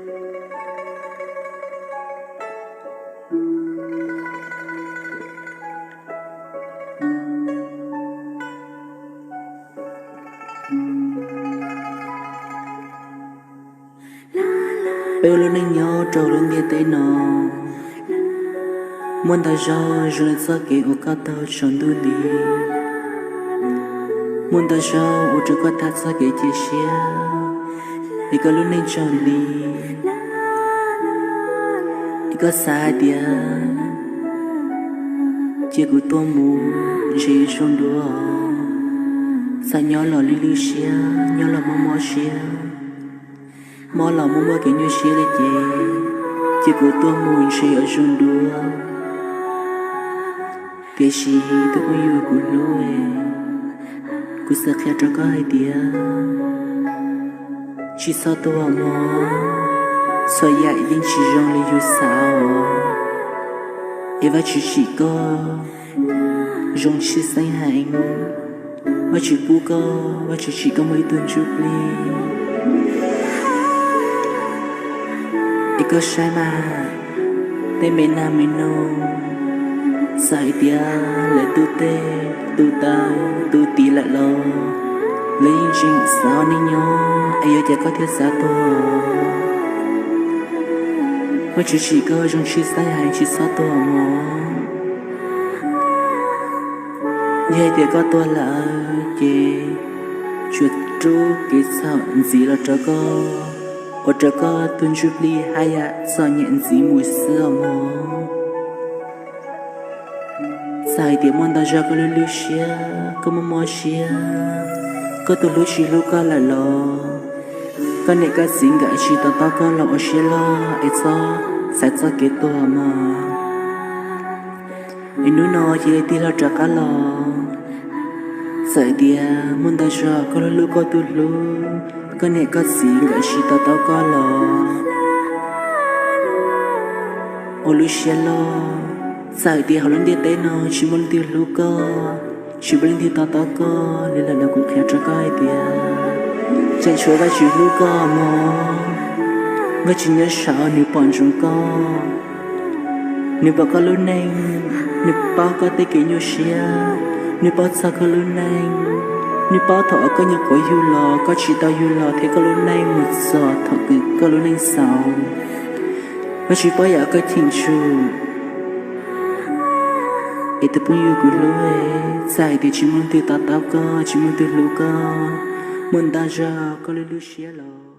Peb ua lub neej nyob rau lub ntiaj teb no, muaj ntau zaug zoo li txoj kev uas koj taug tsaus ntuj nti, muaj ntau zaug ua rau koj tag txoj kev cia siab, es koj lub neej tsaus nti. Es koj xav hais tias cia kuv tuaj mus ntshe zoo dua, xav nyob los lwj lwj siab, nyob los mob mob siab, mob los muaj muaj kev nyuaj siab li ces cia kuv tuaj mus ntshe yuav zoo dua. Tiam sis tus phooj ywg kuv hlub, kuv xav qhia rau koj hais tias tsis txhob tuag mog, txhua yam yeej tsis zoo li yus xav os. Es Vajtswv tsim koj zoo tshwj xeeb heev, Vajtswv pub koj, Vajtswv tsim koj muaj ib tug ntsuj plig. Es koj saib mas, tej me nag me noog, txawm hais tias lawv tu teg tu taw tu tid lawm los lawv yeej tseem xav ua neej nyob, es yuav cas koj thiaj xav tuag? Vajtswv tsim koj zoo tshwj xeeb heev, tsis txhob tuag mog. Yog hais tias koj tuag lawm ces tsuas rub kev txhaum ntxiv los rau koj, ua rau koj tus ntsuj plig haj yam txom nyem ntxiv mus xwb os mog. Txawm hais tias muaj ntau zaug koj lwj lwj siab, koj mob mob siab, koj tus hlub tsis hlub koj lawm los koj niam koj txiv nkawd tsis to taub koj los ua siab loj es txhob xaiv txoj kev tuag mog. Es hnub no cia li tig hlo rov qab los. Txawm tias muaj ntau zaug koj hlub hlub koj tus hlub, koj niam koj txiv nkawd tsis to taub koj los ua lub siab loj. Txawm tias hauv lub ntiaj teb no tsis muaj leej twg hlub koj, tsis muaj leej twg to taub koj li lawm los kuv qhia rau koj hais tias tseem tshuav Vajtswv hlub koj mog. Vajtswv nyob saud nws pom ntsoov koj, nws pom koj lub neej, nws paub koj tej kev nyuaj siab, nws paub txog koj lub neej, nws paub thaum uas koj nyuam qhuav yug los, koj tsis tau yug los thiab koj lub neej mus txog thaum kws koj lub neej xaus. Vajtswv paub yam koj cheem tsum. Es tus phooj ywg kuv hlub, txawm hais tias tsis muaj leej twg to taub koj, tsis muaj leej twg hlub koj, muaj ntau zaug koj lub lub siab los